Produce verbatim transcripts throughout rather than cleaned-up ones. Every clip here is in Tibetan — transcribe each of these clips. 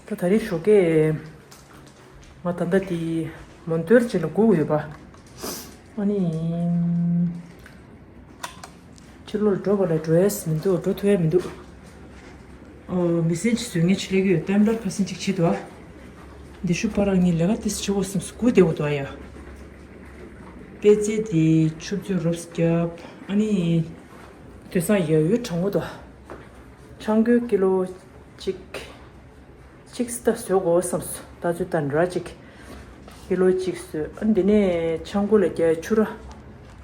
ད་ད་རེས་ཞོགས་ཀས་ང་ད་ལྟ་དེ་མོན་དོར་ཅིག་ལ་སྒུག་ཡོད་པ། ཨ་ནི་ཕྱི་ལོགས་ལ་འགྲོ་བ་ལ་འགྲོ་ཡས་མི་འདུག་འགྲོ་ཐུབ་ཡས་མི་འདུག་ཨོ། མི་སེར་ཅིག་བཟོས་ངས་ཅིག་སླེབས་ཀྱི་ཡོད། ཏེམ་ལར་ཁ་སང་ཅིག་བྱེད་འདུག་ཨ། འདི་ཤུ་པ་རག་ངས་ལས་ཀ་ཏིས་བྱེད་དགོས་བསམ་སོང་། སྒུག་བསྡད་དགོས་འདུག་ཨ་ཡ། པད་ཚལ་དེ་ཆུ་ཚོད་རོབ་བརྒྱབ། ཨ་ནི་དེང་སང་ཡ་ཡོད་གྲང་མོ་འདུག་ཆང་གོས་ཀི་ལོ་གཅིག་གཅིག་སྟབས་བཟོ་དགོས་བསམ་སོང་། ད་ཚོད་ད་འདྲ་གཅིག་ཀི་ལོ་གཅིག་བཟོས། ཨ་འདི་ནས་ཆང་གོས་ལ་རྒྱག་ཆུ་ར།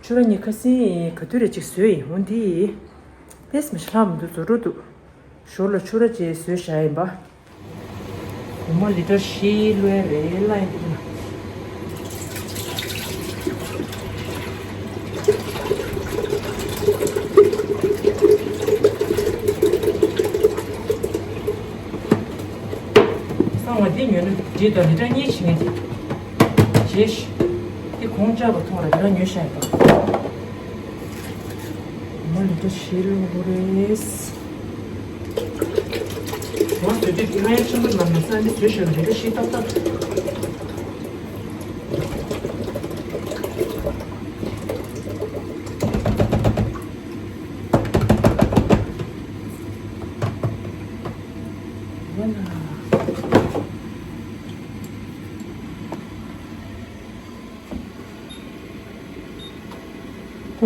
ཆུ་ར་ངས་ཁ་སང་ག་དུས་རེ་གཅིག་བཟོས་ཡིན། འོ་འདི་ཏེས་མི་ཤ་ལྷག་མི་འདུག་བཟོ་འགྲོ་འདུག་ཞོར་ལ་ཆུ་ར་ཅིག་བཟོས་བཞག་ཡིན་པ། འོ་མ་ལི་ཊར་བཞི་ལོས་རེད་ལ་ཡིན་འདུག་ན། སང་བ་འདི་ཉོས་ན་འགྲིག་དང་། ལི་ཊར་གཉིས་བྱེད་ངེས་ཏེ། རྗེས་ཤི། འདི་གོང་ལྕགས་པ་མཐོང་ར་འདི་ར་ཉོས་ཤག་ཡིན་པ། མ་ལི་ཊར་བཞི་ལོ་རེད། ང་བཟོས་དུས་ཀྱི་ང་ཡང་ཆེན་པོ་ལ་མ་ཟ་འདི་བཟོས་ཤག་ལི་ཊར་བཞི་ཏག་ཏག་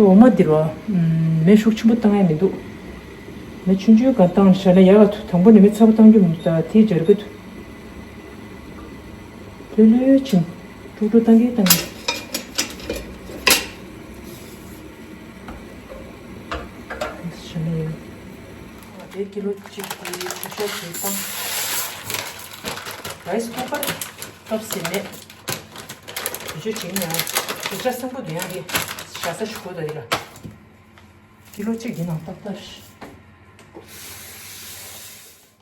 འོ་མ་འདི་རོ། མེ་ཤུགས་ཆེན་པོ་བཏང་ཡ་མི་འདུག་མེ་ཆུང་ཆུང་གང་བཏང་བཞག་ན་ཡག་ག་ཐུ། དང་པོ་ནས་མེ་ཚ་པོ་བཏང་རྒྱུ་མི་འདུག་ད་དེ་སྦྱར་གི་འདུག་ལྷོད་ལྷོད་ཕྱིན། ཀྲུག་ཀྲུག་བཏང་གི་བཏང་གི་ཞུ་ནི་ཡོད། དེ་ཀི་ལོ་གཅིག་གི་ཆུ་ཤོག་ཅིག་བཏང་། རའི་སི་ཀུ་ཀར་སྐབས་སུ་མེད། དུས་ཚོད་བྱིན་ཡང་དུས་ཆ་སེམས་པོ་འདི་ཡང་གི་ཞག་ས་ཞུ་གོ་ད་ཡིན་ལ། ཀི་ལོ་གཅིག་གི་ནང་ཏག་ཏག་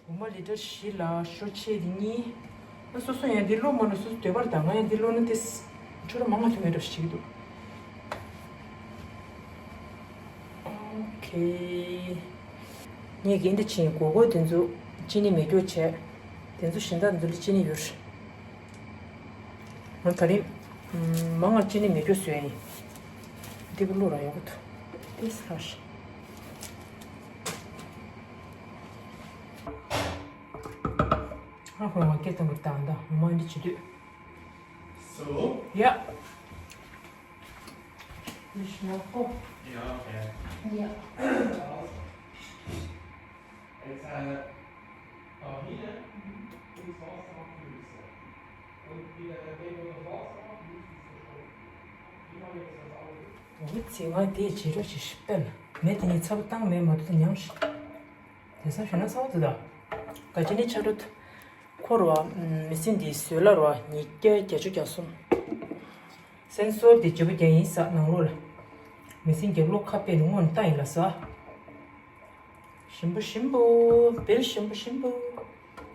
འོ་མ་ལི་ཊར་བཞི་ལ་ཤོ་ཆེ་དེ་གཉིས། ཨ་སོ་སོ་ཡང་འདི་ལོ་མ་ལོ་སོ་སོ་འདོད་པར་དང་། ང་ཡང་འདི་ལོ་ན་དེ་ཆུ་ར་མང་ང་ཐུབ་མེད་འགྲོ་ཞིག་འདུག་ཨོ་ཁེ། ངས་གན་དེ་ཕྱིན་གོ་གོ་དེ་ཚོ་ཅི་ནི་མེ་སྒྱོགས་བྱས། དེ་ཚོ་གཞན་དག་ཚོ་ལ་ཅི་ནི་ཡོད། ང་ད་རིང་མང་ང་ཅི་ནི་མེ་སྒྱོགས་བཟོས་ཡིན། འདི་གི་ལོ་ར་ཡོང་གི་འདུག་དེ་སི་ཧྲ་ཤི། ཧ་ཧོ་ང་སྐད་བཏང་གི་བཏང་ད་ངོ་མ་འདི་བྱེད་དུས། So? Yeah. Nicht mehr vor. Ja, okay. Ja. It's a Pauline. Please, Wasser und Gemüse. Und wieder der Weg oder Wasser und Gemüse ist verschwunden. Wie man jetzt das Auto. འོ་ཙི་ང་དེ་བྱེད་རོགས་ཞེས་ཤིག་པས་ལ། མེ་དེ་ནི་ཚ་པོ་བཏང་མེད་མ་ཐུབ་ཉམས་ཤིག་དེང་སང་ཞོན་ན་ཚ་བོ་དེ་དག་ག་ཅི་ནི་ཆ་རུ་ཁོ་རུ་བ། མི་སེམས་འདིའི་བཟོད་གླ་རུ་བ་ཉིས་བརྒྱ་བརྒྱད་ཅུ་གྱ་གསུམ། སེན་སོར་དེ་བརྗེ་པོ་རྒྱག་ཡིན་ས་ནང་ལོགས་ལ། མི་སེམས་རྒྱབ་ལོགས་ཁ་པས་ནི་སྔོན་ལྟ་ཡིན་ལ་ས། ཞིམ་པོ་ཞིམ་པོ། བེལ་ཞིམ་པོ་ཞིམ་པོ།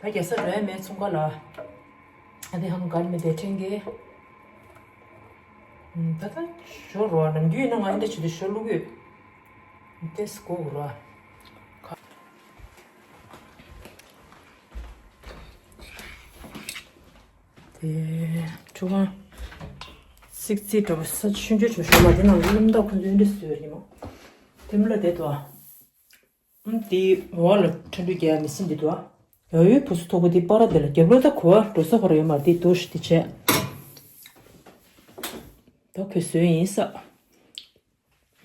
ད་རྒྱ་ས་རོལ་མེད་ཚོང་ཁ་ལ། ཨ་དེ་ཧམ་གར་མི་དེ་ཕྲན་གྱི། ད་ལྟ་ཞོ་རོ་ནམ་རྒྱུན་ཡིན་ན་ང་འདི་བྱེད་དུ་ཞོ་བླུག་ཡོད། ཏེས་གོ་རོ། དེ་ཆུ་ཁང་སིག་ཙི་འགྲོ་བ་ས་ཆུང་ཆུང་ཆུང་ཞོ་མ་དེ་ནང་ལ་སྣུམ་དག་ཁོ་ཚོས་འདི་བཟོས་ཡིན་མོ། དེ་མི་ལ་དེ་དོ། ཨུམ་དེ་འོག་ལ་ཁྲ་འགྲོས་རྒྱག་མི་སྲིད་འདི་དོ། ཡ་ཡོའི་བུ་སུ་ཐོག་པོ་དེ་པ་ར་དེ་ལ་རྒྱབ་ལོ་ད་གོ་བ་འགྲོ་ས་ཧོ་ར་ཡོད་མ་རེད། དེ་དོ་ཞིག་དེ་བྱས། ད་ཁོས་བཟོས་ཡིན་ས།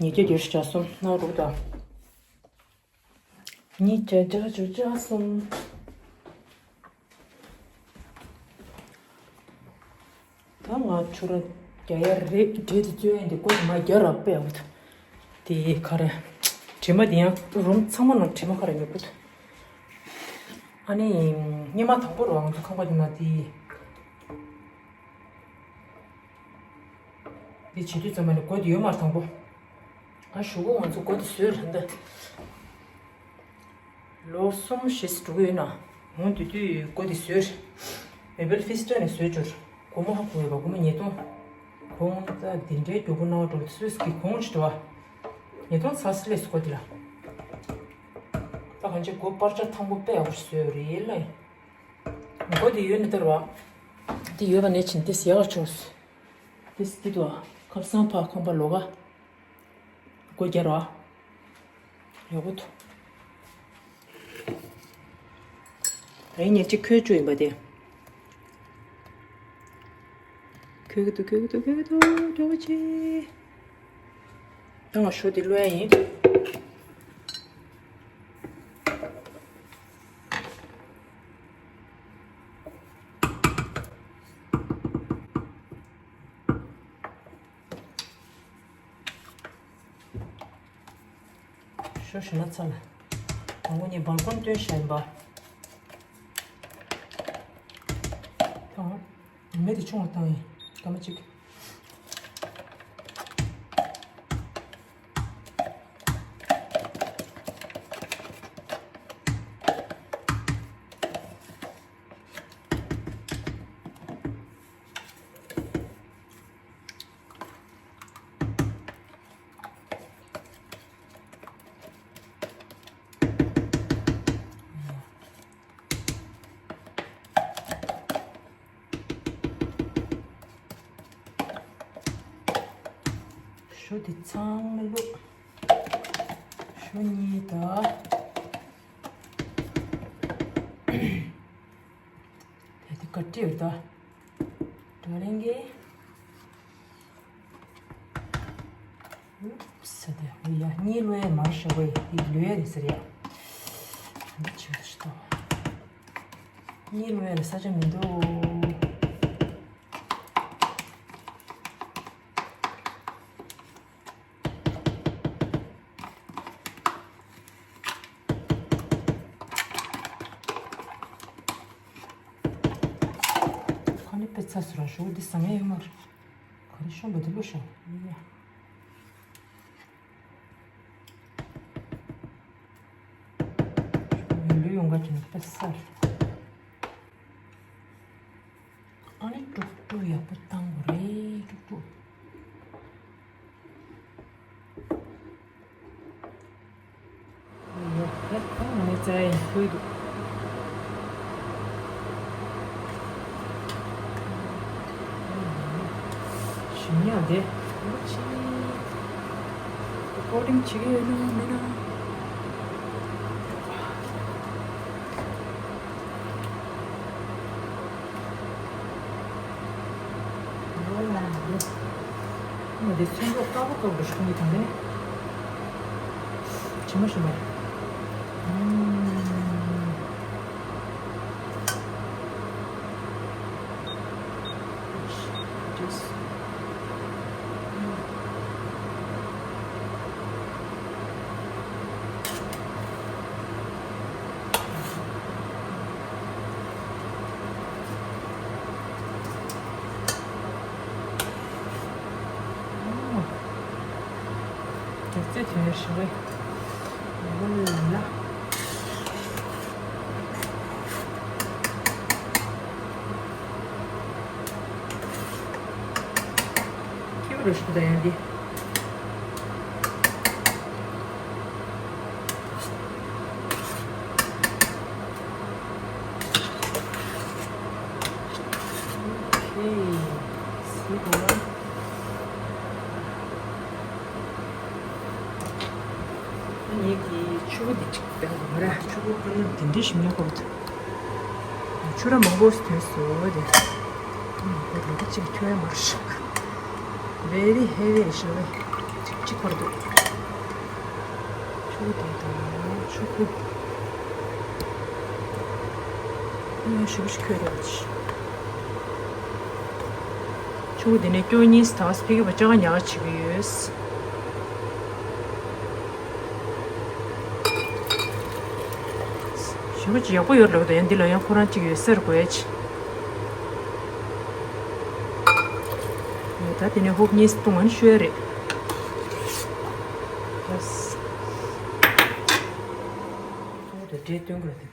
ཉིས་བརྒྱ་བརྒྱད་ཅུ་གྱ་གསུམ་ནང་རུག་དང་། ཉིས་བརྒྱ་བརྒྱད་ཅུ་གྱ་གསུམ། ད་ང་ཆུ་ར་རྒྱ་ཡ་རེད་འདྲེ་དེ་བཙོས་ཡིན་དེ་ཀོ་དེ་མ་རྒྱ་ར་པས་འོ། དེ་ཁ་ར་དྲི་མ་དེ་ཡང་རུམ་ཚང་མ་ནང་དྲི་མ་ཁ་ར་ཉོ་གི་འདུག་ཨ་ནི་སྙེ་མ་དང་པོ་རུ་ང་ཚོ་ཁང་པ་དེ་ན་དེ། འདི་བྱེད་དུས་ཙམ་པ་ནས་སྒོ་དེ་ཡོད་མ་རེད་དང་པོ། ཨ་ཞུ་གོ་ང་ཚོ་སྒོ་དེ་བཟོས་རེད་འདི། ལོ་གསུམ་བཞི་ཙམ་འགྲོ་གི་ཡོད་ན། འོང་དུས་དུས་སྒོ་དེ་བཟོས་རེད། མེ་བེལ་ཕི་སི་ཊར་ནས་བཟོས་འབྱོར། སྒོར་མོ་ཧ་གོ་ཡོད་པ་སྒོར་མོ་ཉིས་སྟོང་། གོང་ད་འདི་འདྲའི་མགྱོགས་པོ་སྣང་བ་འགྲོ་སུས་ཀྱི་གོང་ཅི་འགྲོ་བ། ཉིས་སྟོང་ཚ་སི་ལས་སྒོ་དེ་ལ། ད་གང་ཅི་སྒོ་པར་ཆ་ཐང་པོ་དཔེ་ཡག་པོ་བཟོས་རེད་ལ། མགོ་དེ་ཡོད་ནི་ལྟར་བ། དེ་ཡོད་པ་ནས་ཕྱིན་ཏེ་ཟེར་བ་ཆོག་དེ་སྐྱིད་དོ། ཁབ་སང་ཕ་ཁང་པ་ལོ་ག་མགོ་རྒྱ་ར། ཡག་པོ་འདུག་ད་ཡིན་ཉེར་གཅིག་ཁོལ་བཅུག་ཡིན་པ་དེ། ཁོལ་གི་འདུག་ཁོལ་གི་འདུག་ཁོལ་གི་འདུག་འགྲོ་བ་ཆེ། ད་ང་ཞོ་དེ་བླུག་ཡ་ཡིན། ཞོ་ཞིམ་ན་ཚ་ལ། དང་པོ་ངས་སྦལ་ཀོང་བཏོན་བཞག་ཡིན་པ། དང་། མེ་དེ་ཆུང་བ་བཏང་ཡིན། སྐར་མ་གཅིག་ཞོ་འདི་ཚང་མ་བླུགས། ཞོ་གཉིས་དང་། དེ་དེ་ག་ཏྲི་ཡོད་ད། ད་ལེན་གི། ས་དེ་ཡ་གཉིས་ལོས་མར་ཞོ་གི་དེ་ལོས་རེད་ཟེར་ཡ། འདི་ཆེ་ཤོས་ཏོ། གཉིས་ལོས་ལ་ས་ཆ་མི་འདུག་ཁ་ནི་དཔེ་ཚ་སུ་ར་ཞོ་འདི་ཟ་ངེས་ཡོད་མ་རེད། ག་རེ་ཤོམ་པ་འདི་བླུགས་ཤོག་ཡོད་ལུས་ཡོང་ག་ཅིག་ནི་དཔེ་སར། ཨ་ནི་དཀྲུག་དཀྲུག་ཡག་པོ་བཏང་དགོས་རེད། དཀྲུག་དཀྲུག་ཡག་པོ་བཏང་ནས་བཙལ་ཡིན་ཁུལ་འདུག་ཞིམ་ཡག་དེ། ཨོ་ཅི། རི་ཀོར་ཌིང་བྱེད་ཀྱི་ཡོད་ན་མིན་ན། ཨོ་ལ་ལ། ཨ་མ་དེ་ཚོན་མདོག་དཀར་པོ་དཀར་པོ་ཞིག་མཐོང་གི་དང་དེ་ནི། ཇི་མ་ཞིམ་པ། ཨུམ། Just རྒྱལ་རྩེ་དོན་ཧྲི་བས། ལ་ལ། ཁྱེའུ་རུ་ཤུ་ད་ཡང་འདི། ཨོ་ཁེ། སི་གོ། ངེད་ཀྱིས་ཆུ་བོ་འདི་གཅིག་བཏང་དགོས་མ་ར། ཆུ་བོ་ཁོ་ན་འདི་འདྲ་ཞིག་ཉོ་དགོས་འདུག་ཆུ་ར་མང་པོ་ཐོན་སོང་དེ། ཁོ་ལོ་གཅིག་ཐོན་མ་རེད། Very heavy རེད་ཤག་གཅིག་གཅིག་བར་འདུག་ཆུ་བོ་དེ་དང་ཆུ་བོ། ཨ་ཞུ་ཞུ་ཁོས་རེད། ཆུ་བོ་དེ་ནས་སྐྱོ་གཉིས་དག་ཕི་གི་བ་ཅག་ཉག་བྱེད་ཀྱི་ཡོད། ཞེ་པོ་ཅིག་ཡག་པོ་ཡོད་ལབ་འདུག་ཡང་འདི་ལ་ཡང་ཁོ་རང་གཅིག་ཡོད་སར་དགོས་ཡ་ཆེ། ད་དེ་ནས་ཧོབ་གཉིས་བཏུང་ཨན་ཤོས་རེད། ཡེས། ཨོ་དེ་འདྲའི་སྟོན་དགོས་དེ།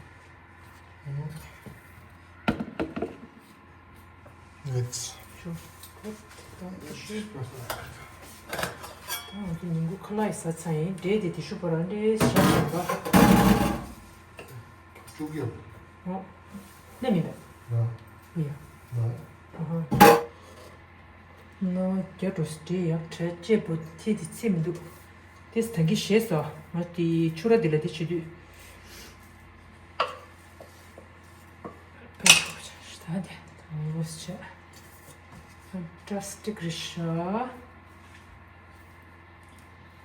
ངེས། ཆུ། ཁོ། ད་ཆུ། ད་ང་ཚོ་ཉིན་གུང་ཁ་ལག་ཟ་ཚར་ཡིན། འབྲས་དེ་དེ་ཤུ་པ་རང་འདྲེས་བཞག་ཡོད་པ། ཆུ་གི། ཨོ། ནས་མིན་པས། ཡ། ཨ་ཧ། ན་རྒྱ་འགྲོ་སི་འདྲེ་ཡག་བྲལ་ལྕེ་པོ་ཐི་དི་ཚི་མི་འདུག་དེས་ད་གི་ཞེས་སོ། ང་དེ་ཆུ་ར་དེ་ལ་དེ་བྱེད་དུས། ད་དེ་ད་འོ་བྱས། ཕན་ཏ་སི་ཊིག་རེད་ཤག་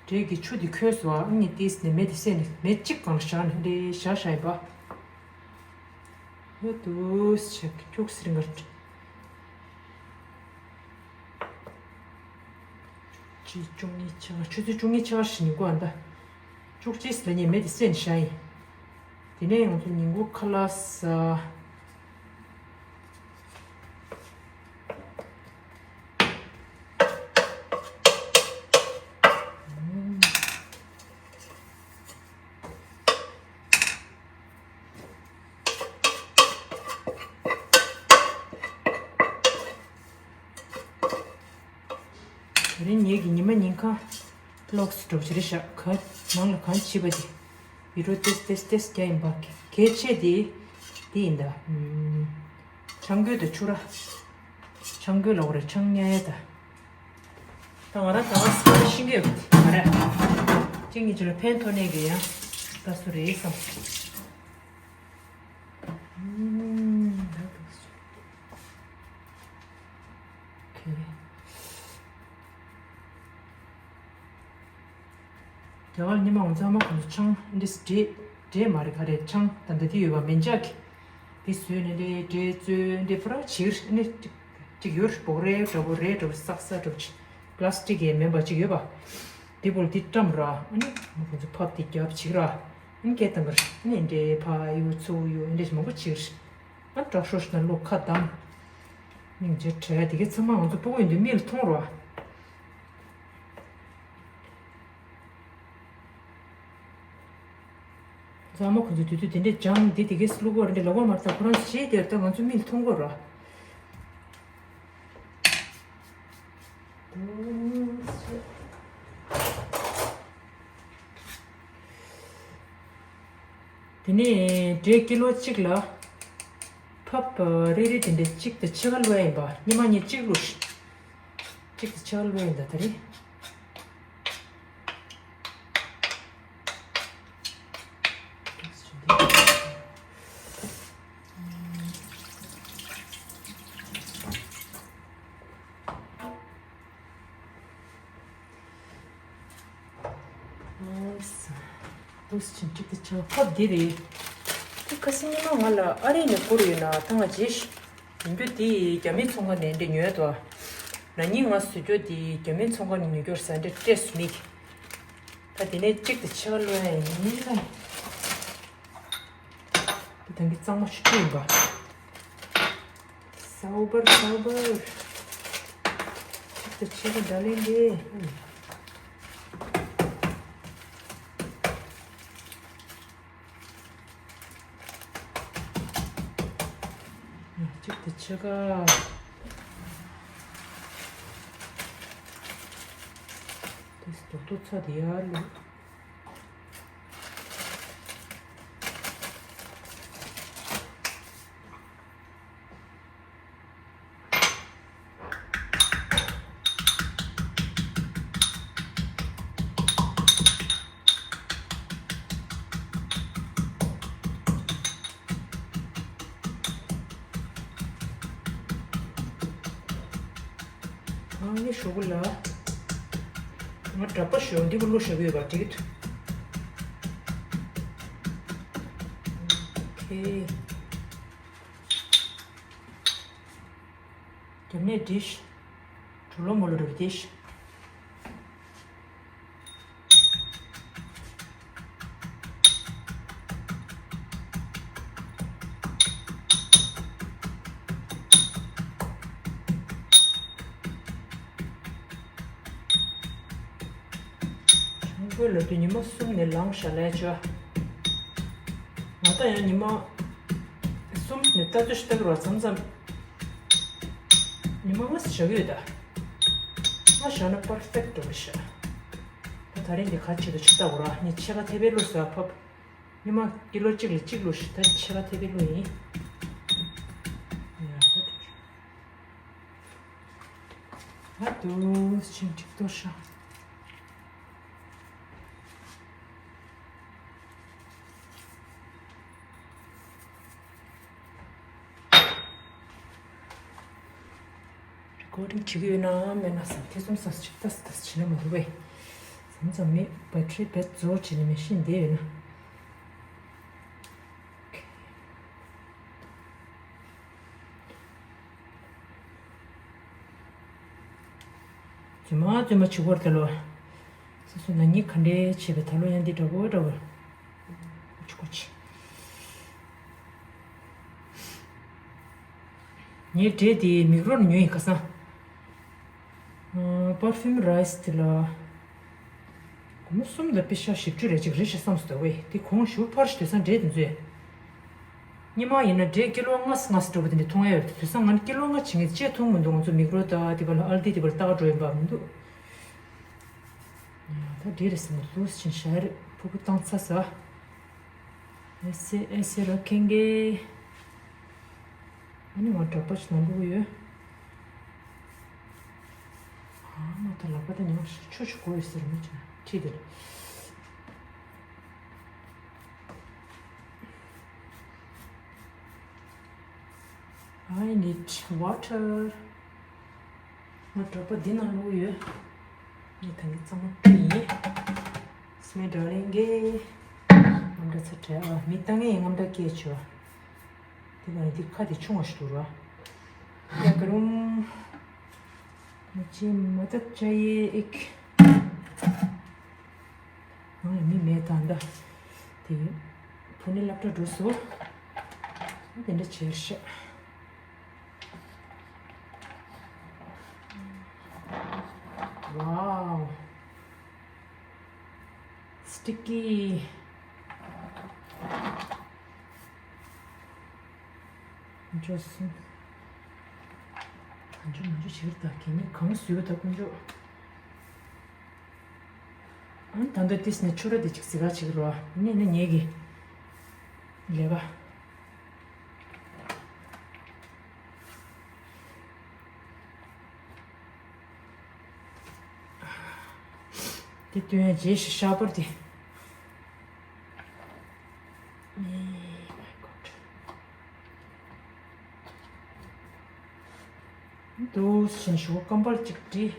འདྲེ་གི་ཆུ་དེ་ཁོལ་སོང་། ཨ་ནི་ཏིས་ནི་མེ་དེ་བསད་ནི་མེ་གཅིག་གང་བཞག་ནི་འདྲེ་བཞག་བཞག་ཡིན་པ། ཡོད་དུས་ཆེ་ཁྱུག་སི་རིང་ག་ཅི་བཅུ་གཉིས་ཆ་ག་ཆུ་ཚོད་བཅུ་གཉིས་ཆ་ག་ཞིག་ཉིན་གོ་ཨ་འདའ། བཅུ་གཅིག་ལ་ཉིན་མེ་དེ་བསད་ནི་བཞག་ཡིན། དེ་ནས་ང་ཚོ་ཉིན་གུང་ཁ་ལག་ཟ། དེ་རིང་ངེད་ཀྱི་ཉི་མ་ཉིན་གང་ལོག་སི་འགྲོ་བྱེད་རེད་ཤག་ག་ནང་ལ་གང་བྱེད་པ་དེ་ཡི་རོ་ཏེས་ཏེས་ཏེས་རྒྱ་ཡིན་པ། གལ་ཆེ་དེ་དེ་ཡིན་ད། ཆང་གོས་དང་ཆུ་ར། ཆང་གོས་ལོག་རེད། ཆང་ཉལ་ཡ་ད། ད་ང་རང་ད་བར་སི་ཤིང་གི་ཡོད་གི་མ་རེད། གཅིག་གཉིས་ཅི་ལ་ཕན་ཐོགས་ནས་གི་ཡང་ད་སུ་རེད་བསམ། རྒྱ་གར་ཉི་མ་ངོ་ཚ་མ་ཁོང་ཚོ་ཆང་འདི་འདྲེ་འདྲེ་མ་རེད་ག་རེད། ཆང་ད་འདི་དེ་ཡོད་པ་མེ་འཇག་གི་འདི་བཟོས་ནས་འདྲེ་འདྲེ་བཙོས་འདྲེ་ཕུ་ར་བྱིར་ནི་ཅིག་ཡོད་རེད། སྦོག་རེ་འདྲ་པོ་རེ་འདྲ་པོ་སག་ས་འདྲ་པོ་ཅིག་པ་ལ་སི་ཊིག་གི་མེན་པ་ཅིག་ཡོད་པ། འདི་བོ་ལ་འདི་བཀྲམ་ར། ཨ་ནི་མ་ཁོང་ཚོ་ཕབ་འདི་རྒྱབ་བྱིར་ར། ཨ་ནི་སྐད་བཏང་གི་ར། ཨ་ནི་འདྲེ་ཕ་ཡུ་ཚུ་ཡུ་འདྲེ་མང་པོ་བྱིར། ཨ་དྲག་ཤོས་ཤིག་ན་བློ་ཁ་བསྡམས། སྙིང་རྗེ་བྲལ་དེ་གའི་ཚང་མ་ང་ཚོ་ཕྲུ་གུ་ཡིན་དུས་མིག་ལ་མཐོང་རོགས། ཚང་མ་ཁོ་ཚོ་དུས་ཚོད་དེ་འདྲས་སྦྱངས་འདི་དེ་གའི་བླུག་གོ་རེད་འདྲས་ལབ་གོ་མ་རེད། ད་ཁོ་རང་ཞེས་དེར་ད་ང་ཚོ་མིག་ལ་མཐོང་གོ་རོགས། དེ་ནས་འབྲས་ཀི་ལོ་གཅིག་ལ་ཕབ་རེ་རེ་དེ་འདྲས་གཅིག་དང་ཕྱེད་ཀ་བླུགས་ཡ་ཡིན་པ། ཉི་མ་གཉིས་གཅིག་བླུགས་ཤིག་གཅིག་དང་ཕྱེད་ཀ་བླུགས་ཡ་ཡིན་ད་ད་རེད། ཨོ་ས། ཨོ་ས་ཆེན་གཅིག་ཏུ་ཆགས་ཁབ་འདི་རེད། དེ་ཁ་སང་ཉི་མ་ང་ལ་ཨ་རི་ནས་བསྐུར་ཡོད་ན་ད་ང་རྗེས་ཡིན་རྒྱུ་དེ་རྒྱ་མིའི་ཚོང་ཁང་ནས་འདྲ་ཉོས་དོ། ན་ནིང་ང་བཟོ་རྒྱུ་དེ་རྒྱ་མིའི་ཚོང་ཁང་ནས་ཉོ་རྒྱུར་ཟ་འདྲ་སྤྲད་སོང་མིག་ད་དེ་ནས་གཅིག་ཏུ་ཆགས་ལོས་ཡིན་ལ། དེ་དང་གི་གཙང་མ་ཆུ་ཆུ་ཡིན་པ། སའུ་བར་སའུ་བར། ཆིག་ཏུ་ཆེ་གི་འདྲ་ལེན་དེ། གཅིག་ཏུ་ཆེ་ག་དེ་སྡུག་ཏུ་ཚ་དེ་ཡར་ལུག་ཨ་ནི་ཞོགས་པ་ལ། ང་གྲྭ་པ་ཞོགས་འདི་གུ་བླུགས་བཞག་གི་ཡོད་པ་འགྲིག་གི་འདུག་ཨོ་ཁེ། རྒྱབ་ནས་ཌིཤ། གྲུ་ལོ་མོ་ལོ་རུ་ཌིཤ། ཆང་བོད་ལ་དུ་ཉི་མ་གསུམ་ནས་ལངས་བཞག་ལས་བྱོས། ང་ད་ཡང་ཉི་མ་གསུམ་ནས་ལྟ་ཚོད་ཞིག་ལྟ་གི་རོགས་མཚམས་མཚམས། ཉི་མ་ལྔ་ཙམ་བཞག་གི་ཡོད་ད། ལྔ་བཞག་ན་པར་ཕེག་ཊི་འགྲོ་གི་ཤག་ད་ད་རིང་འདི་ག་ཆེད་དུ་ཆུ་ལྟ་གོ་ར་ནི་ཕྱེད་ཀ་ཐེ་བའི་བླུགས་ཟ་ཕབ། ཉི་མ་ཀི་ལོ་གཅིག་ལ་གཅིག་བླུགས་ཤིག་ད་ཕྱེད་ཀ་ཐེ་བའི་བླུགས་ཡིན། ཡ་ཧོ་ ད་དུ་ཕྱིན་གཅིག་ཏུ་ཤ། རི་ཀོར་ཌིང་བྱེད་ཀྱི་ཡོད་ན་མེད་ན་བསམ། ཐེ་ཚོམ་ཟ་ཞིག་ཏག་ཏག་བྱེད་ན་མ་འདུག་པས། ཙམ་ཙམ་མི་བེ་ཊི་རི་བེད་རྫོགས་བྱེད་ནི་མེད་ཤིན་བསྡད་ཡོད་ན། རྫུན་མ་རྫུན་མ་བྱེད་དགོས་རེད་ད་ལོ། སོ་སོ་ན་ནིང་ག་འདྲས་བྱས་པའི་ད་ལོ་ཡང་འདི་འདྲ་པོ་འདྲ་པོ། ཀོ་ཅི་ཀོ་ཅི། ངའི་འབྲས་དེ་མིག་རོ་ནས་ཉོས་ཡིན་ཁ་སང་། པར་ཕིའུམ་རའིས་དེ་ལ། སྒོར་མོ་གསུམ་དང་པེ་ཤ་བཞི་བཅུ་རེ་གཅིག་རེད་ཤག་བསམ་སོང་ད་ཝེ། དེ་གོང་ཞུ་ཕར་ཞུ་དུས་སང་འབྲས་དེ་ཚོས། སྔོན་མ་ཡིན་ན་འབྲས་ཀི་ལོ་ལྔ་ལྔ་འདྲ་པོ་དེ་འདྲ་མཐོང་ཡ་ཡོད་རེད། དེང་སང་ང་ནི་ཀི་ལོ་ལྔ་བྱེད་མཁན་ཅིག་མཐོང་མི་འདུག་ང་ཚོ་མིག་རོ་དང་དེ་པ་ལ་ཨལ་ཌི་དེ་པ་ལ་ལྟ་ག་འགྲོ་ཡིན་པ་མི་འདུག་ཡ་ད་འདི་རེད་ཟེར་ནས་ལུས་ཕྱིན་ཤར་ཕུ་བོ་བཏང་ཚར་ཟ། ཨེ་སེ་ཨེ་སེ་ར་ཁེང་གེ། ཨ་ནི་ང་འདྲ་པོ་ཞིག་ན་ལུག་ཡོད། ཨ་མ་ད་ལག་པ་ད་ཉག་ཤ་ཆུ་ཆུ་གོ་ཡོད་ཟེར་མི་ཅིག་ཁྲིད་དེ། I need water. ང་གྲོད་པ་འདི་ནང་བླུགས་ཡོད། ངས་ད་གིན་གཙང་མ་བཀྲུས་ཡིན། སྨན་འདྲ་ལེན་གྱི། ངམ་འདྲ་ཚ་དྲག་ཨ། མི་ལྟ་ངས་ངམ་འདྲ་སྐད་ཆོ། དེ་ག་ནས་འདི་ཁ་དེ་ཆུང་བ་ཞིག་འདུག་ར། ཡ་ག་རུང་། ང་ཅི་མ་ཐབས་བྱ་ཡེ་ཨིག་ང་ལ་མི་མེད་ད་འདྲ། དེ་ཕུ་ནི་སློབ་གྲྭ་འགྲོ་སོ། དེ་འདྲ་བྱས་ཤག Wow. Sticky. Just. ཨ་ནི་ད་ལྟ་ཏིས་ནས་ཆུ་ར་དེ་ཅིག་ཟི་ག་ཅིག་རོ། ནས་ནས་ངེད་ཀྱི་ལས་ཀ། དེ་སྟོན་རྗེས་ཤི་ཤ་པར་དེ། Oh my God. དུ་ཞིང་ཞུ་སྐམ་པར་གཅིག་བྲིས།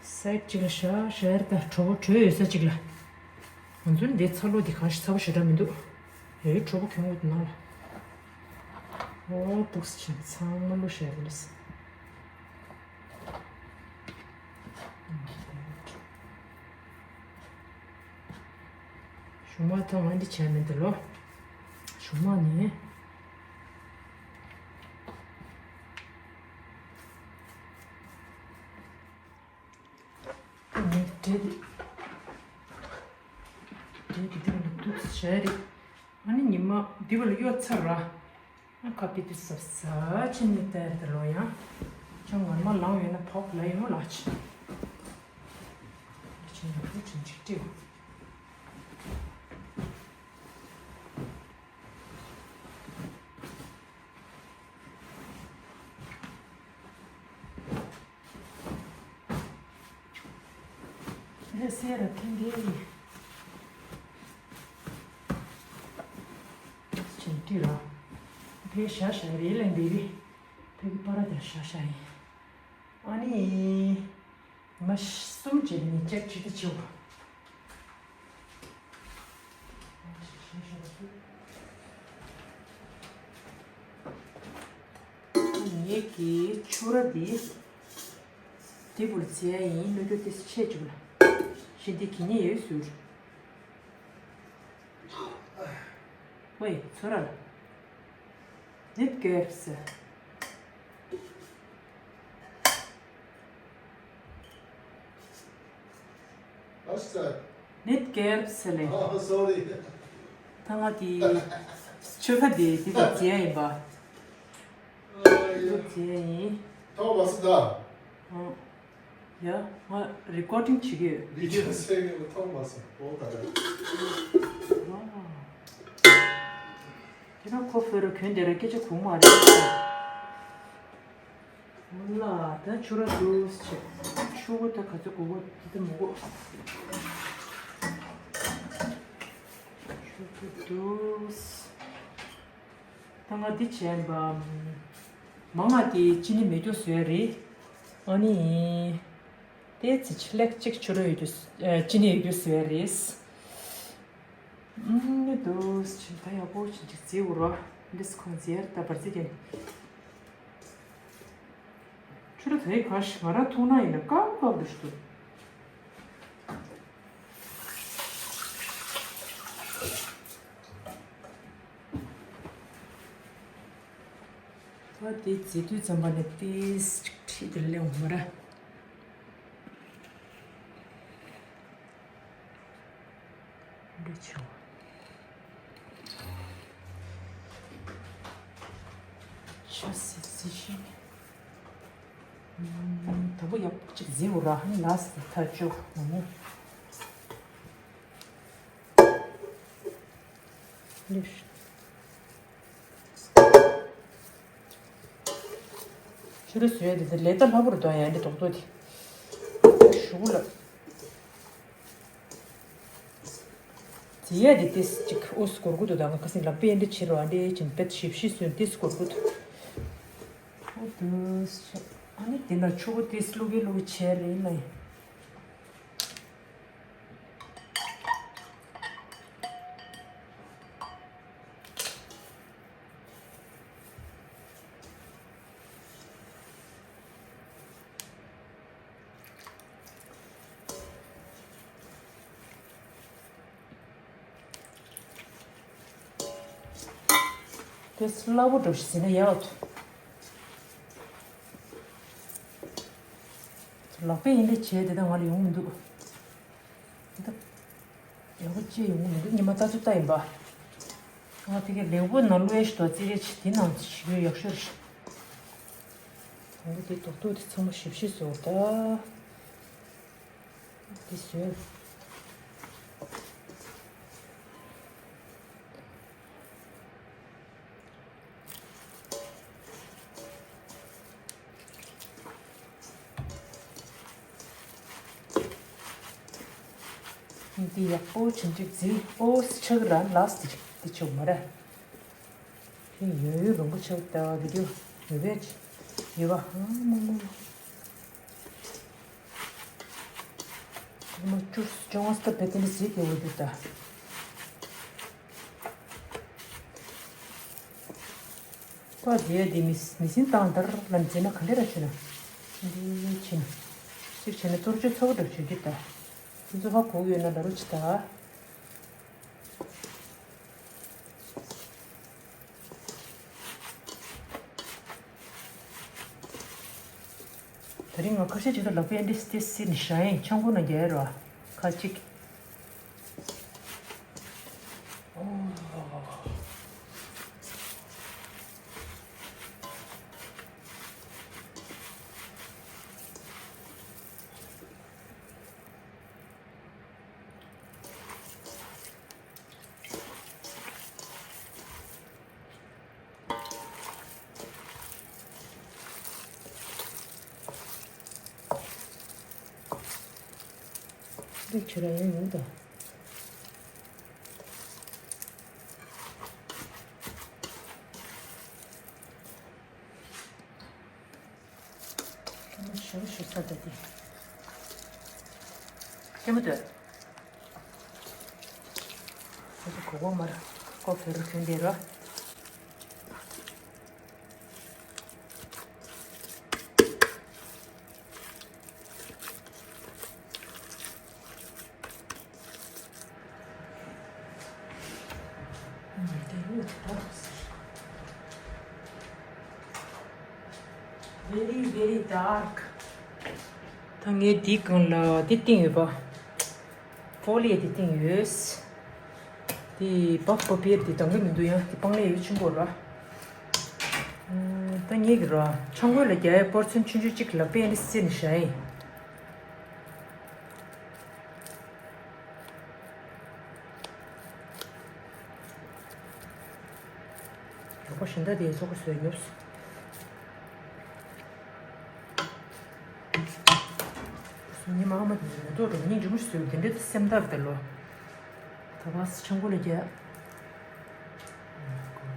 སའིད་གཅིག་ལ་ཤ་ཤར་དང་གྲོ་བོ་བྲོས་ཡོད་ས་གཅིག་ལ། ང་ཚོ་འདི་ཚ་ལོ་འདི་གང་ཞིག་ཚ་པོ་ཞེ་དྲག་མི་འདུག་ཡོད་གྲོ་བོ་གྱོན་དགོས་འདུག་ནང་ལ། ཨོ་འདུག་སེ་ཕྱིན་ཚང་མ་བླུགས་བཞག་གི་རེད། གཞུག་མ་ཐོག་ང་འདི་བྱས་མི་འདུག་ལོ། གཞུག་མ་ནས། ཨ་ནི་འབྲས་འདི། འབྲས་འདི་འདི་ལ་འདུག་བྱས་རེད། ཨ་ནི་ཉི་མ་འདི་བ་ལ་གཡོ་ཚར་ར། ཨ་ཁ་པི་ཏི་སབ་ས་ཕྱིན་ནི་ལྟར་དུ་ལོ་ཡང་། ཅང་ངར་མ་ལངས་ཡོད་ན་ཕོག་ལ་ཡོང་ལ་ཆ། ཕྱིན་ཡོང་ཕུ་ཕྱིན་ཅིག་སྤྲེའུ། ཨེ་སེ་ར་ཁེང་གེ། ཅིང་ཏི་ར། ཕེ་ཤ་ཤ་རེ་ལེན་བེ་བི། ཕེ་གི་པ་ར་དེ་ཤ་ཤ་ཡིན། ཨ་ནི། མ་གསུམ་བྱས་ནས་ཅེག་བྱེད་དུ་ཆེ་བ། ངེད་ཀྱི་ཆུ་ར་འདི། འདི་བུར་བྱས་ཡིན་ནུ་རྒྱུ་དེ་ཆེ་བཅུག་ལ། ཞེ་འདི་གི་ཉེ་ཡོད་ཟུར། ཝེ་ཚོ་ར་ལ། འདི་གེར་སེ། ཨ་ས། ནིད་ཀེར་སེ་ལེ། ཨ་སོ་རི། ཐང་ང་དེ་ཆུ་ཁ་དེ་དེ་དག་བྱས་ཡིན་པ། ཨ་ཡ། དེ་བྱས་ཡིན། ཐོག་མ་སི་ད། ཨ། ཡ་ང་རི་ཀོར་ཌིང་བྱེད་ཀྱི་ཡོད། བི་ཌི་ཡོ་སེ་གི་ཐོག་མ་སི་འོ་ད་ད། ཨ། དེ་ན་ཁོ་ཕེ་རུ་གྱོན་དེ་ར་སྐད་ཆ་གོ་མ་རེད། ལ་ད་ཆུ་ར་འདུག་ཅེས། ཆུ་བོ་ད་ག་ཚོད་དགོས་དགོས་དེ་ད་མི་དགོས། ཆུ་བོ་འདུག། ད་ང་འདི་བྱས་པ། མ་ང་དེ་ཅི་ནི་མེ་སྒྱོགས་བཟོས་རེད། ཨ་ནི། དེ་ཚེ་ཆི་ལེགས་གཅིག་ཆུ་ར་ཡོད་རྒྱུ། ཅི་ནི་ཡོད་རྒྱུ་བཟོས་རེད། ཨུམ། ནི་འདུག་ཕྱིན་ད་ཡག་པོ་ཕྱིན་ཅིག་རྫི་འུ་རོ། འདིས་ཁོང་རྫིར་ད་བར་རྫི་ཀན། ཆུ་ར་ཚའི་ཁ་ཤི་ང་ར་ཐུག་ན་ཡིན་ན་ཀག་ཀག་འདུག་ཤི་འདུག། ད་དེ་རྫི་དུས་ཙམ་པ་ནས་ཏིས་ཅིག་ཁྲིད་དེ་ལེན་འོང་མ་ར། འདི་ཆུ། ཆུ་སི་སི་ཤི། ད་བུ་ཡག་ཅིག་ཟིན་འུ་ར་ཧན་ལ་སི་ཐ་ཅོ་མོ་མོ། ལུས། ཆུ་རུ་བཟོས་དེ་དེ་ལས་ད་ལྷ་བུར་དོན་ཡང་འདི་དོག་ཏོ་དེ། ཞུ་གུ་ལ། དེ་ཡ་དེ་ཏིས་ཅིག་ཨོ་སྐོར་གུ་དུ་དང་ཁ་སིང་ལག་པས་འདི་ཕྱིར་བ་འདི་ཅིན་པེད་ཞིབ་ཞིབ་སུན་ཏིས་སྐོར་གུ་དུ། ཨོ་དུས་ཨ་ནི་དེ་ན་ཆུ་གུ་ཏིས་ལུ་གི་ལུ་གི་ཆེ་རེད་ལ། དེ་སླ་པོ་འགྲོ་ཞིག་ཟིན་ན་ཡག་ཐུ། ལག་པས་ཡིན་འདྲ་བྱས་དེ་ད་ང་ལ་ཡོང་མི་འདུག། འདི་ད་ཡག་པོ་ཅི་ཡོང་གི་མི་འདུག། ཉི་མ་ལྟ་ཚུལ་ལྟ་ཡིན་པ། ང་ཕ་གི་ལེའུ་པོ་ནང་བླུགས་ཡས་ཞིག་འདུག། རྩིས་རེ་ཆེ་དེ་ནང་ཞིག་ཡོད་ཡག་ཤོས་རེད། དང་པོ་དེ་རྡོག་རྡོག་དེ་ཚང་མ་ཞིབ་ཞིབ་བཟོ་ད། དེ་བཟོས། འདི་ཡག་པོ་བྱིན་ཅིག་རྫི། ཨོ་ཆག་ར་ལགས་འདི་འདི་ཆོག་མ་རེད། ཡོད་ཡོད་རོང་པོ་ཆག་ད་འདི་རྒྱུ་ཡོད་པས་ཡོད་པ་ཧང་མོ་མོ། མ་ཅུར་ཅོང་སྟབས་བེ་ཏན་ཟིག་གི་འོ་འདུག་ད། ཁོ་རྫས་འདི་མི་མི་སྲིན་བཏང་དར་ལ་འཛིན་ན་ག་འདྲ་ར་བྱུང་ན། འདི་ཕྱིན། གཅིག་བྱས་ན་གཏོར་ཆོས་ཚ་བོ་འདྲ་བྱུང་རྒྱུ་ད། འདི་ཚོ་ཧ་གོ་གི་ཡོད་ན་ལ་རུ་ཆི་ད། དེ་རིང་ང་ཁ་ཤས་ཅིག་ཏུ་ལག་པས་འདི་སྟེ་སི་ནི་ཤ་ཡིན་ཆང་ཁུ་ན་རྒྱལ་རོ། ཁ་ཅིག། འདི་ཁྱོད་རང་ཡང་ཡོང་དང་། ཞུ་ཞུ་ས་ད་དེ། ཅི་མི་འདོད། ཁོ་ཚོ་གོ་གོ་མར་ཀོ་ཕེ་རུ་ཐོན་དེ་རོ། Very, very dark. ད་ངས་འདི་སྒང་ལ་འདི་བཏིང་ཡོད་པ། ཕོ་ལི་འདི་བཏིང་ཡོད། འདི་བག་པ་པིར་འདི་འདང་གི་མི་འདུག་ཡང་འདི་སྤང་ལེ་ཡོད་ཆུང་པོ་ར། ད་ངས་གི་ར་ཆང་གོས་ལ་རྒྱ་ཡའི་པོར་ཚོན་ཆུང་ཆུང་གཅིག་ལ་པེན་འདི་སེ་ནི་ཤ་ཡིན། ཡག་པོ་ཞིང་ད་དེའི་ཚོགས་ཀྱི་བཟོས་ཉོབ་སོང་། ངའི་མ་ཨ་མ་དེ་ཚོ་མེ་ཏོག་འགྲོ་སྙིང་རྗེ་མོ་ཞིག་བཟོས་དེ་འདྲའི་སེམས་ཐག་དེ་ལོ། ད་བ་སི་ཆང་ཁོ་ལ་རྒྱ།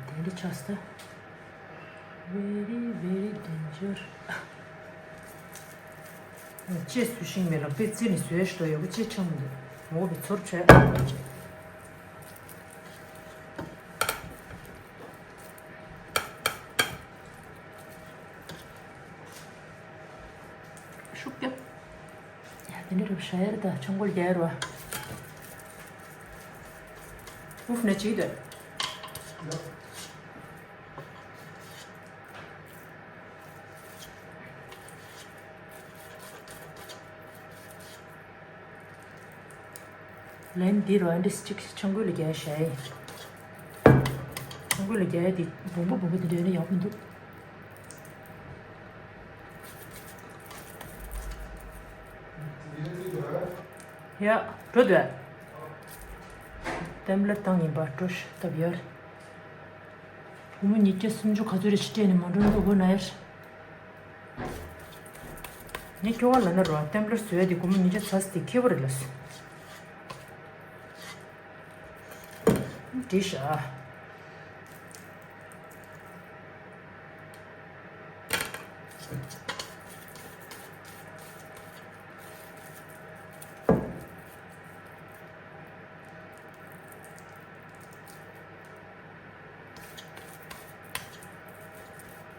དེ་འདྲ་ཆགས་སོང་། Very very danger། ཅེས་སུ་ཤིང་མེད་ལ་པེ་ཙི་ནི་བཟོས་ཤི་དོ་ཡོད་པ་ཅེས་ཆང་མི་འདུག་ངོ་བོ་ཚོར་བྱས། ཤུགས་རྒྱབ། ཡ་དེ་འདྲ་རུ་ཤ་ཡར་དང་ཆང་གོལ་རྒྱག་ཡར་བ། ཨུབ་ནས་ཅིག་དོད། ལན་འདི་རུ་ཨ་འདྲས་ཅིག་ཆང་གོལ་ལ་རྒྱག་ཤ་ཡི། ཆང་གོལ་ལ་རྒྱག་ཡ་དེ་བུམ་པ་བུམ་པ་དེ་འདྲ་ཡོད་ན་ཡག་པོ་འདུག་ཡ། འགྲོ་འདོད། ཏེམ་ལེར་བཏང་ཡིན་པ་འགྲོ་ཤི་སྟབས་ཡར། སྒོར་མོ་ཉིས་བརྒྱ་སུམ་ཅུ་ག་ཚོད་རེ་ཞིག་སྤྲད་ནས་མ་འགྲོ་འདུག་གོ་ན་ཡར། ངས་ཁྱོ་ག་ལ་ན་རོ་ཏེམ་ལེར་བཟོས་ཏེ་སྒོར་མོ་ཉིས་བརྒྱ་ཚ་སི་དེ་ཁེ་བོ་རེད་ལ་སུ། འགྲིག་ཤག་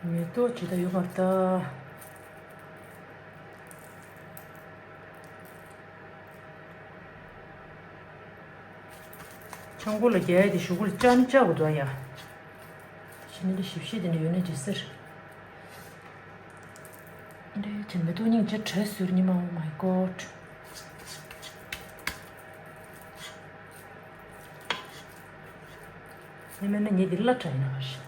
མེ་ཏོག་ཇི་ལྟར་ཡོད་པར་ལྟ། ཆང་གོལ་ལ་རྒྱག་ཡ་དེ་གཞུག་གུ་ལ་བཅག་ནི་བཅག་དགོས་འདུག་ཡ། ཕྱི་ནི་ལ་ཞིབ་བཤེར་དེ་འདྲ་ཡོད་ན་ཇི་ཟེར། འདྲའི་ཆེན་མེ་ཏོག་སྙིང་རྗེ་བྲོས་ཟུར་ཉི་མ། Oh my god། ཉི་མ་ནི་ཉི་འདི་ལ་བྲོས་ཡིན་ན་ཞིག་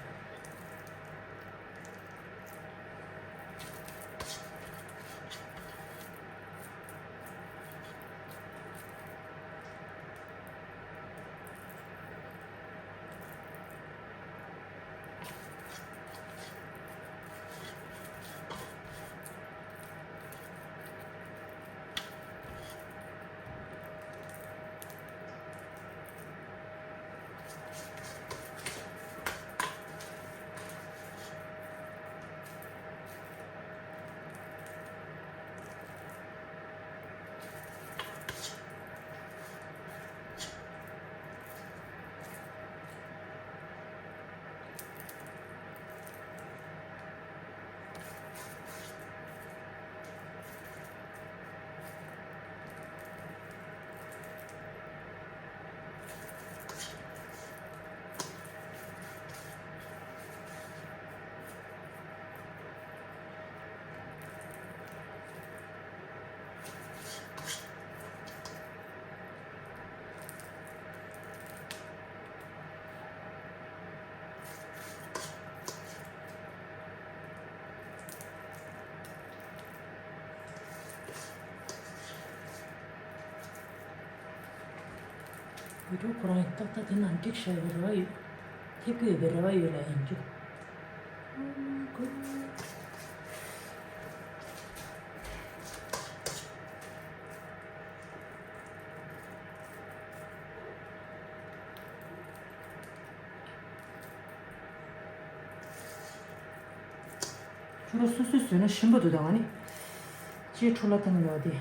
བུ་ཕྲུག་ཁོ་རང་ཡིན་ཏག་ཏག་དེ་ནང་འགྲིག་བཞག་པའི་རེ་བ་ཡོད། ཐེབས་ཀྱི་ཡོད་པའི་རེ་བ་ཡོད་ལ་ཡིན་རྒྱུ། ཁྱོད་རང་སོ་སོས་བཟོས་ན་ཞིམ་པོ་འདུག་ད་ང་ནི། ཅེས་འཕྲོ་བརླག་བཏང་ཡོད་དེ།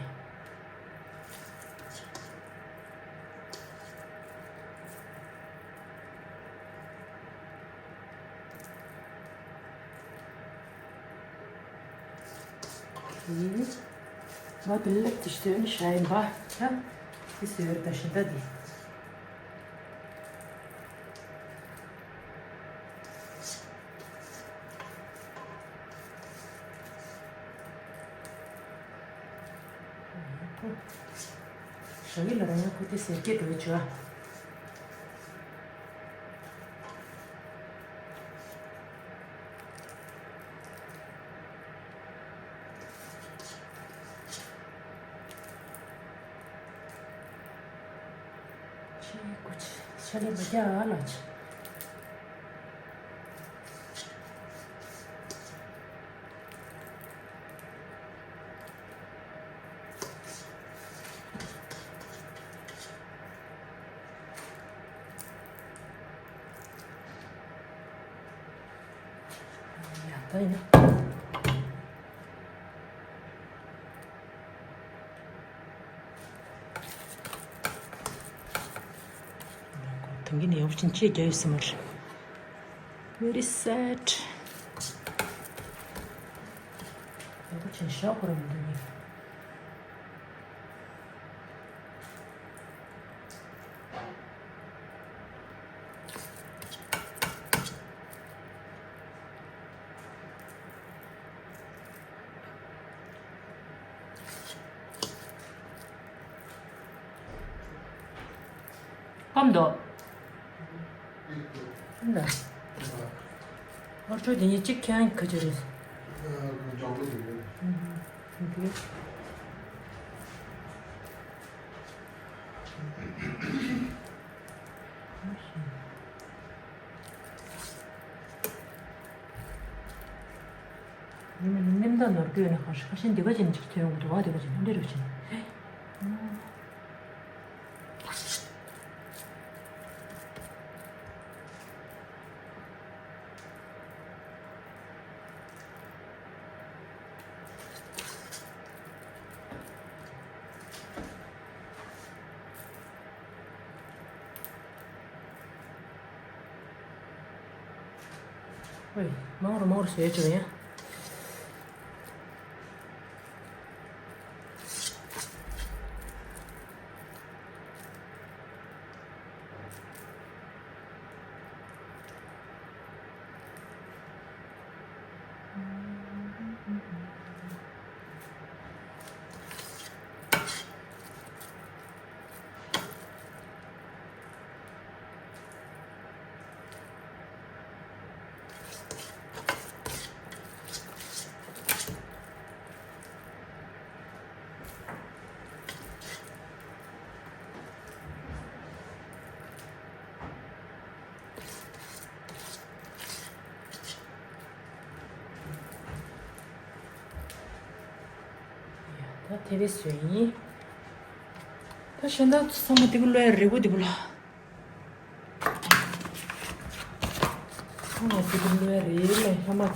ང་དེ་ལེགས་དེ་བཟོས་ནས་བཞག་ཡིན་པ། ད་དེ་བཟོས་རེད་ད་ཤིང་རྟ་དེ། ཞོགས་ཀྱི་ལ་ར་ཡང་ཁུ་དེ་ཟེར་སྐད་འགྲོ་བྱོས། ཆི་ཀུ་ཆི་ཤ་ལེ་མ་རྒྱག་ལ་ཆི། ད་ཡིན་ན། ཐང་གི་ནས་ཡག་པོ་ཅན་ཅེས་རྒྱ་ཡོད་ས་མ་རེད། Very sad. ཡག་པོ་ཅན་ཤག་ཁོ་རང་མི་འདུག་ནི། སྐམ་འདུག་འདུག་ཨོ་ཁྲོ་དེ་ཉིད་གཅིག་ཁྱེད་རང་ག་ཅི་རེད། ཨ་ཀྲང་ཀྲང་ཀྲོ་དེ་རེད། ཨུ་ཧུ། ཉིན་མོ་ནི་ནེམ་ད་ནོར་གྱི་ཡོད་ན་ཁ་ཤས་ཁ་ཤས་འདི་ག་ཅན་ཅིག་ཐོན་ཡོང་གི་འདུག་བ། འདི་ག་ཅན་འདི་རུ་ཕྱིན། ཨོའི། མང་རུ་མང་རུ་བྱས་བྱུང་ཡ། ད་དེ་རེས་བཟོས་ཡིན། ད་གཞན་དག་ཚང་མ་དེ་གུ་ལོས་རེ་བོ་དེ་གུ་ལ། ཨ་ང་ཚོ་གི་ལོས་རེད་ལས་ལྷ་མ་དེ།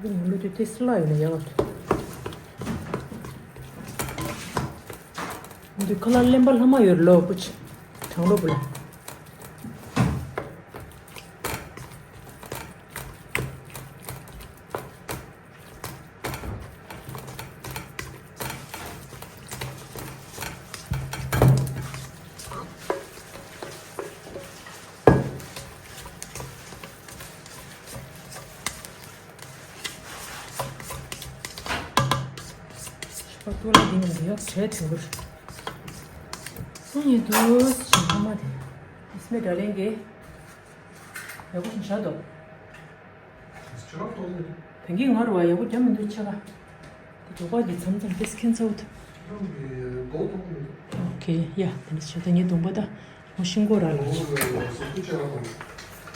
དེ་མི་ལོ་དུ་ཏེ་སི་ལ་ཡོད་ན་ཡག་ཏུ། འདི་ཁ་ལག་ལེན་པ་ལྷ་མ་ཡོད་ལོ་པུ་ཆི། གྲང་ལོ་པུ་ལ། ཤ་ཏུ་ལ་འདི་ནི་ཡག་བྱས་དྲན་གྱི་རེད། སུ་ཡིན་འདུག་ཞིང་ཁ་མ་དེ། ཨིས་མེ་དྲ་ལེན་གྱི། ཡག་པོ་ཞིག་བཞག་འདུག་ད་གིན་ང་རུ་བ་ཡག་པོ་རྒྱབ་མི་འདུག་ཆ་ག་དེ་འབྲོག་པ་གི་མཚམས་མཚམས་ཏེ་སི་ཁན་ཚ་བོ་དུ། ཨོ་ཁེ་ཡ། དེ་འདྲ་ཆ་ད་ངའི་གདོང་པ་ད་ངོ་ཤིང་སྐོར་ར་ལ་ཆ།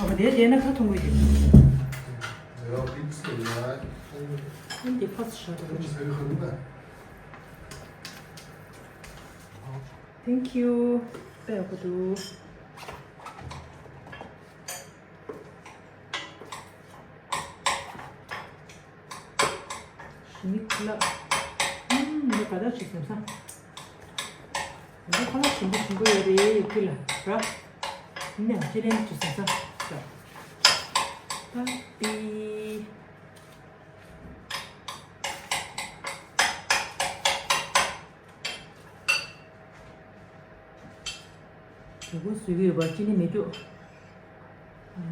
ཨ་བ་དེ་དེ་ན་ཁ་ཐོང་གི་ཡོད། ཨ་འདི་ཕ་སི་ཤ་ད་བོ། Thank you. ད་ཡག་པོ་འདུག་ཞི་མི་ཁ་ལག་ཨུམ། འདི་ག་ད་ཅིག་སེམས་ས། འདི་ཁ་ལག་ཞིམ་པོ་ཞིམ་པོ་ཡོད་རེད་ཡོད་ཀི་ལ་ར། ནས་ཅི་ལེན་ཅིག་སེམས་ས། ད་པི། དྲུག་པོ་བཟོས་ཡོད་པ་ཅི་ནི་མི་འདུག I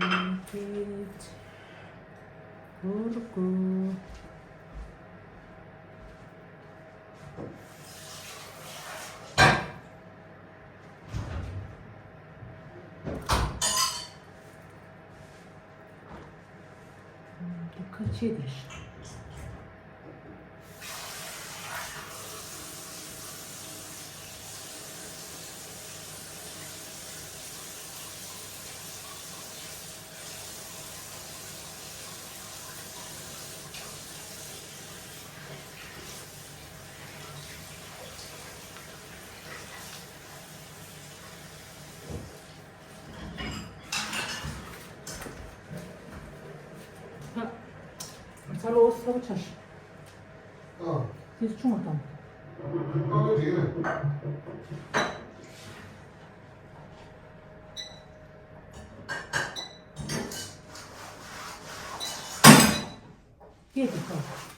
like it. གུར་གུར། འདི་ཁ་ཕྱེ་དེ་ཤ། ཚ་པོ་ཆགས་ཤིག་ཨ། དེ་ཆུང་བ་དང་། ཨ་རེད། སྐད་དེ་ཁ།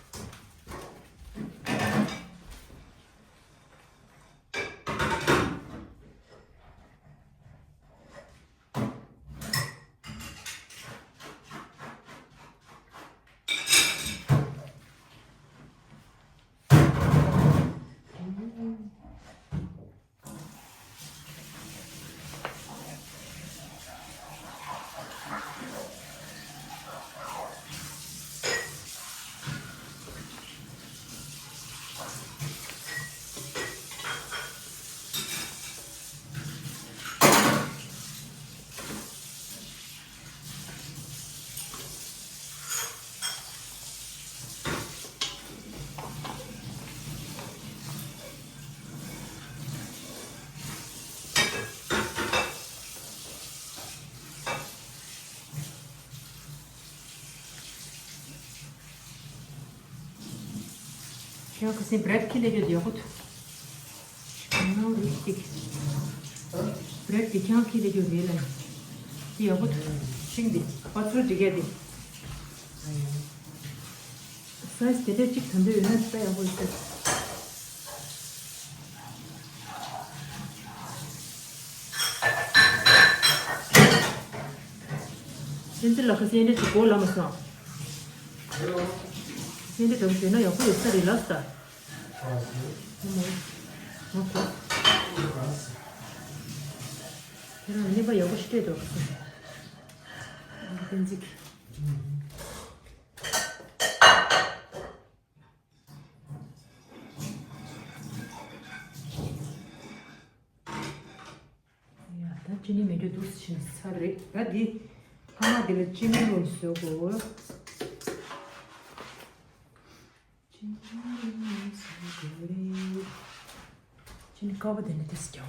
ཁྱེད་ཁ་སང་བྷི་རེཌ་ཁྱི་ལས་ཡོད་ཡག་པོ་འདུག་ཁྱེད་ནང་རུ་ཞིག་བྷི་རེཌ་དེ་ཁྱེད་ཁྱི་ལས་ཡོད་རེད་ལ། དེ་ཡག་པོ་འདུག་ཤིང་དེ་པ་ཚུར་འགྲིག་གས་དེ། སའི་ཛི་དེ་འདྲས་གཅིག་དམ་པོ་ཡོད་ན་ད་ཡག་པོ་ཡོད་ས། སེམས་ཅན་ལ་ཁ་སེམས་ཅན་གྱི་མགོ་ལ་མ་སོང་། སེམས་ཅན་འདྲ་པོ་བྱས་ན་ཡག་པོ་ཡོད་ས་རེད་ལབ་ས། ང་གོ། ཁྱེད་རང་གླེན་པ་ཡག་པོ་ཞིག་སྤྲད་འདུག་ཁ་སེམས། བསྟན་འཛིན་གྱིས། ཡ། ད་ཅི་ནི་མེད་དུས་འདུག་སེ་ཕྱིན་ཚར་རེད། ད་འདི་ཐ་མག་འདི་ལ་ཅི་ནི་ལོན་བཟོ་དགོས། ཅི་ནི་ལོན་བཟོ་དགོས་རེད། ཅི་ནི་དཀར་པོ་འདི་ནས་ཏོག་ཙམ་རྒྱག་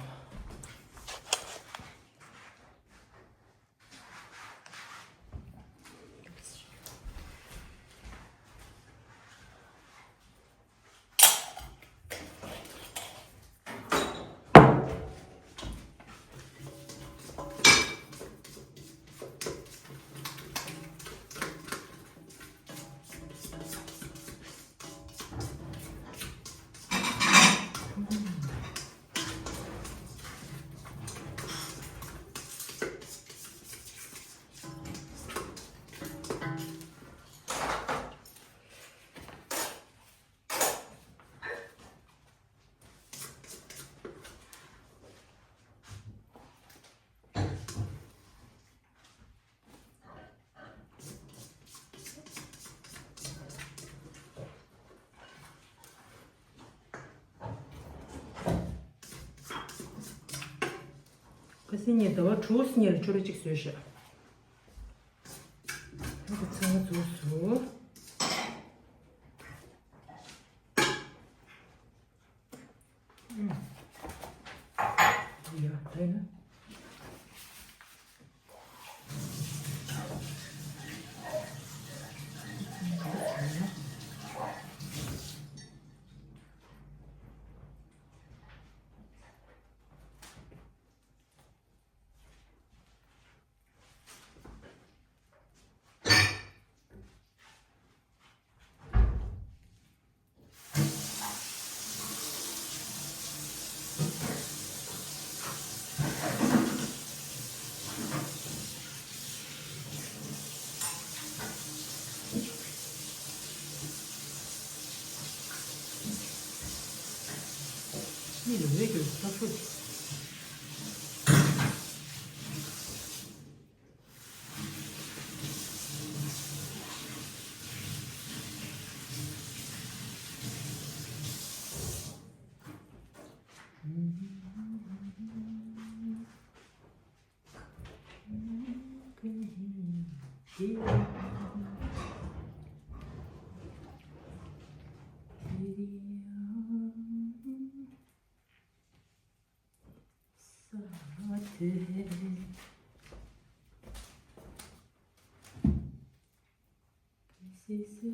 འོང་། ཁ་སང་ངས་ཟླ་བ་དྲུག་ཙམ་ལ་ཕྱུ་ར་གཅིག་བཟོས་ཤག་ད་ཚང་མ་རྫོགས་སོང་། ཡ། ད་ཡིན་ན། མི་ལ་འོས་ཀྱི་ལྟ་ཚུལ། कैसे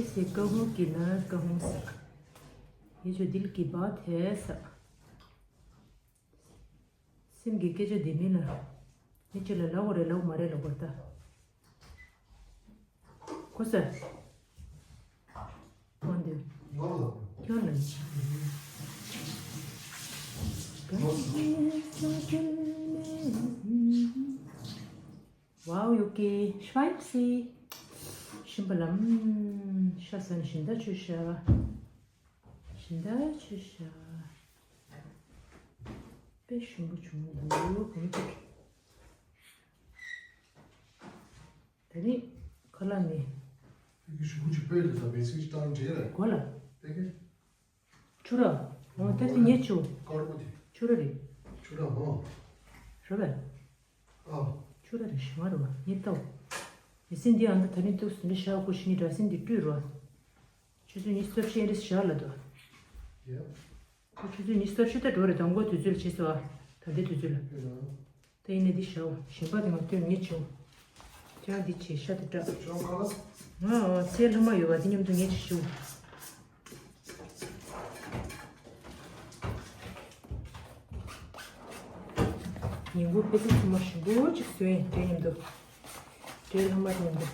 से कहूँ कि ना कहूँ सा। ये जो दिल की बात है सा। སེམས་ཀྱི་སྐད་ཆ་འདི་མིན་ལ། མི་གཅིག་ལ་ལབ་དགོས་རེད་ལབ་དགོས་མ་རེད་ལབ་དགོས་ད། གོ་ས། ཁོང་འདི། ཁྱོད་ལ། Wow, Yuki, spicy. ཤིམ་པ་ལ། ཤ་ཟ་ནས་ཞིམ་ད་ཆུ་ཤ། ཞིམ་ད་ཆུ་ཤ། དཔེ་ཞིམ་པོ་བྱུང་འདུག་གོང་ཅིག་ད་ནི་ཁ་ལག་ནི། ཕ་གི་ཞུ་གུ་ཅིག་སྤོས་དེ་ད་བེ་སི་ཅིག་བཏང་འདྲེ་རེད། གོ་ལ། ཕ་གི་ཆུ་ར། འོ་ད་དེ་ཉེ་ཆུ། དཀར་པོ་དེ། ཆུ་ར་རེད། ཆུ་ར་འོ། རོ་བས། ཨ། ཆུ་ར་རེད་ཞིམ་མ་རོ་ཉེ་ཏོ། ཡེ་སིན་འདི་ཨ་ད་ད་ནི་ཏུ་སུ་འདི་ཤ་ཁུ་ཤི་ནི་འདྲ་སིན་འདི་བཀྲུས་རོ། ཆུ་ཚོད་ཉི་ཤུ་རྩ་བཞི་ཨེ་འདྲ་ཞག་ལ་དོ། ཡ། ཁོ་ཆུ་ཚོད་ཉི་ཤུ་རྩ་བཞི་ད་འགྲོ་རེད་དང་གོ་དུས་ཚོད་ལ་བྱེད་སོ་ཨ། ད་འདི་དུས་ཚོད་ལ། ཡ། ད་ཡིན་ནའི་འདི་ཞའོ་ཞིམ་པ་དེ་མ་སྟོན་ངས་བྱེའོ། ཅང་འདི་བྱེད་ཤ་དེ་སྐྲག་ང་ཚེ་ལྷ་མ་ཡོད་པ་འདི་མཉམ་དུ་ངས་བྱེད་ཞུ། ཉིན་གུང་དཔེ་ཆ་ཚང་མ་ཞིམ་པོ་ཅིག་བཟོས་ཡིན་དེ་མཉམ་དུ། ཚེ་ལྷ་མ་མཉམ་དུ།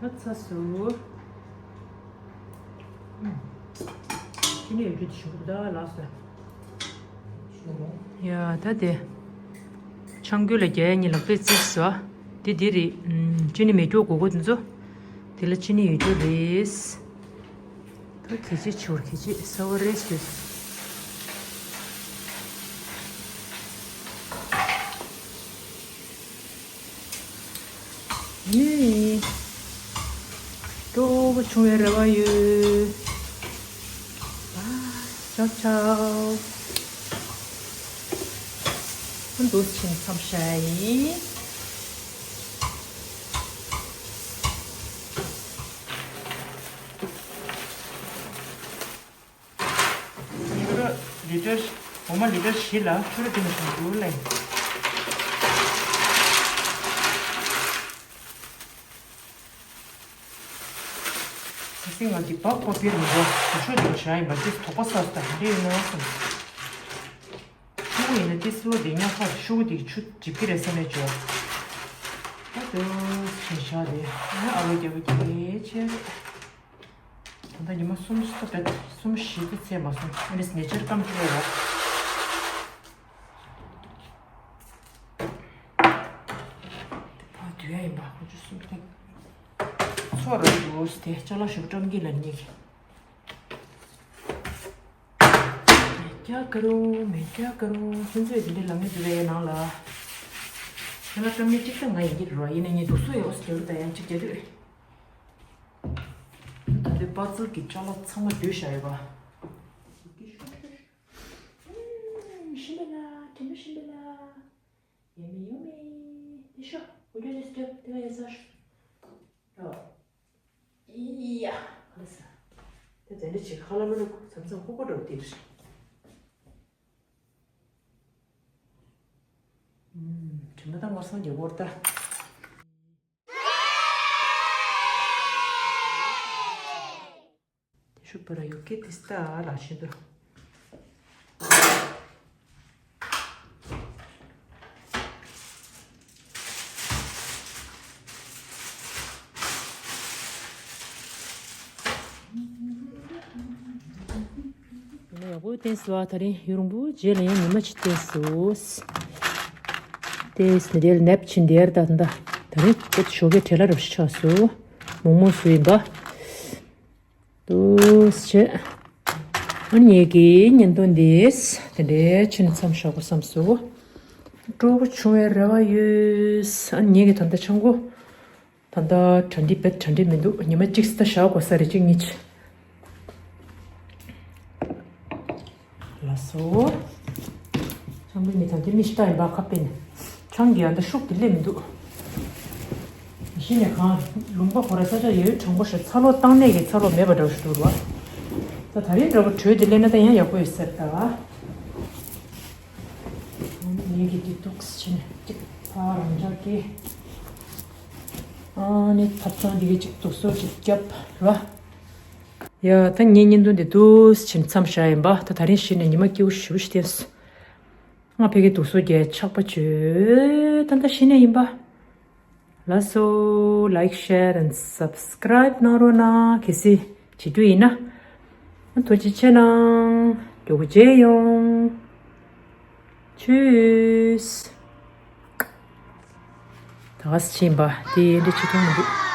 ད་ཚ་སུ། ཅི་ནས་ཡོད་རྒྱུ་དེ་ཞུ་གི་ད་ལགས་སོ། ཡ་ད་དེ། ཆང་རྒྱུ་ལ་རྒྱ་ཡ་གཉིས་ལག་པས་བརྩིས་སོ། དེ་འདི་རེད། ཅི་ནས་མེད་སྐྱོ་གོ་གོ་དེ་ཚོ། དེ་ལ་ཅི་ནས་ཡོད་རྒྱུ་རེད། ད་གལ་ཆེ་ཆེ་བར་གལ་ཆེ་ས་བ་རེས་ཀྱི། ནི། སྤྲོ་བོ་བྱུང་བའི་རེ་བ་ཡོད། ཨ། ཆའོ་ཆའོ། འདུག་ཕྱིན་མཚམས་བཞག་ཡིན། ཆུ་ར་ལི་ཊར་འོ་མ་ལི་ཊར་བཞི་ལ་ཆུ་ར་དེ་མ་བྱུང་འདུག་ལེ། ཁ་སང་ང་འདི་སྦག་སྦག་པིར་མི་འགྲོ་དུ་ཤོ་དུ་བཞག་ཡིན་པ་ཏིས་དོག་པ་ས་སུ་དང་འདི་ཡིན་ནོ་སོང་། ཤུ་གུ་ཡིན་ན་ཏིས་སུ་བ་འདི་ཉག་ཁ་ཤུ་གུ་འདི་ཆུ་འཇིབ་ཀི་རེད་བསམ་ནས་བྱོས། ད་དུ་ཞེ་ཤ་དེ་ཨ་བོ་རྒྱ་བོ་རྒྱ་བོའི་ཆེ་རེད། ད་ལྟ་ཉི་མ་གསུམ་ཙམ་རེད། གསུམ་བཞི་ཙམ་ཚད་མ་སོང་། ཨ་ནི་སྣེ་ཆར་སྐམ་བཅུག་ཡོད་རོགས། ཕ་དུས་ཡ་ཡིན་པ་ཁོ་ཚོ་གསུམ་ཐེངས་ཚོ་ར་འདུག་དེ་ཅ་ལག་ཞུ་བཀྲམ་གི་ལ་ཉིག་ཀྱ་ཀ་རུ་མེ་ཀྱ་ཀ་རུ་ཁྱོད་ཚོས་དེ་འདྲའི་ལ་ངེས་འདུག་པའི་ནང་ལ་ཁྱོད་ལ་བཀྲམ་ནི་གཅིག་ཙམ་ང་ཡིན་གྱི་རེད་བ། ཡིན་ན་ངས་འདུག་སུ་ཡོད་ཟེར་རུ་ད་ཡང་གཅིག་རྒྱ་དུས། ད་ལྟའི་པ་ཙལ་གྱི་ཅ་ལག་ཚང་མ་བསྡུས་བཞག་ཡོད་པ། ཤིམ་པ་ལ་དྲན་པ་ཤིམ་པ་ལ། ཡ་མི་ཡོ་མི་དེ་ཤོ་འུ་ཅོ་ནི་སི་ཊེབ་དེ་ག་ཡ་ས་ཤོ། ཨི་ཡ་ དེ་འདྲ་ཅིག་ཁ་ལ་མེ་ལ་མཚམས་མཚམས་ཁུག་པོ་འདྲ་བོ་དེ་འདྲ་རེད། ཨུམ། དྲི་མ་དང་མ་སོང་རྒྱལ་པོར་ལྟ། དེ་ཤུག་པ་ར་ཡོ་ཀེ་ཏི་སྟ་ལ་ཤིན་ཏུ། ཡག་པོ་བསྟན་སོང་། ད་རིང་ཡུན་རིང་པོ་རྗེས་ལ་ཡང་ཉི་མ་གཅིག་བསྟན་སོང་། དེ་འདིར་ནེབ་ཆིན་དེར་ད་ད་ད་རིང་ཁོ་ཞོགས་ཀའི་བྲེལ་བ་རབ་ཞིག་ཆགས་སོང་། མོག་མོག་བཟོས་ཡིན་པ། ཏོག་ཙམ། ཨ་ནི་ངེད་ཀྱི་བརྙན་ཐུང་འདི་དེ་འདྲའི་ཕྱིན་མཚམས་བཞག་དགོས་བསམ་སོང་། སྤྲོ་པོ་བྱུང་བའི་རེ་བ་ཡོད། ཨ་ནི་ངེད་ཀྱི་ད་ལྟ་ཆང་སྒོ། ད་ལྟ་གྲ་སྒྲིག་བེད་གྲ་སྒྲིག་མི་འདུག་ཉི་མ་གཅིག་ཙམ་བཞག་དགོས་ས་རེད། གཅིག་གཉིས་བྱས། ལགས་སོ། ཆང་པའི་མི་ཐང་དེ་མི་ཤི་ཏ་ཡིན་པ་ཁ་པེ་ནི། ཆང་གི་ཨ་འདྲ་ཤུགས་དེ་སླེབས་མི་འདུག་གཞི་ནས་གང་ལུང་པ་ཁོ་ར་ས་ཆ་ཡོད་དྲང་པོ་ཞིག་ཚ་ལོ་བཏང་ནས་ཀྱི་ཚ་ལོ་མེད་པ་འདྲ་བོ་ཞིག་འདུག་ར། ད་ད་རིང་འདྲ་པོ་དྲོད་དེ་སླེབས་ན་ད་ཡང་ཡག་པོ་ཡོད་ཟེར་ད། ངེད་ཀྱི་དེ་འདུག་ཕྱིན་གཅིག་ཕ་རང་འཇགས་ཀྱི། ཨ་ནི་ཐབ་ཚང་འདི་གི་གཅིག་འདུག་སོ་གཅིག་རྒྱབ་ར། ཡ་ད་ངའི་བརྙན་ཐུང་འདི་འདུག་ཕྱིན་མཚམས་བཞག་ཡིན་པ། ད་ད་རིང་གཞི་ནས་ཉི་མ་སྐྱིད་པོ་ཞེ་པོ་ཞིག་བསྟན་སོང་། ང་ཕ་གི་འདུག་སོ་རྒྱལ་ཆགས་པ་བྱོས་ད་ད་གཞི་ནས་ཡིན་པ། ལགས་སོ། Like, share and subscribe གནང་རོགས་གནང་། གལ་སྲིད་བྱེད་རྒྱུ་ཡིན་ན། ཐུགས་རྗེ་ཆེ་གནང་། མགྱོགས་པོ་མཇལ་ཡོང་། Tschüss། ད་ག་སེ་ཕྱིན་པ་དེ་འདྲ་བྱེད་ཐུབ་མི་འདུག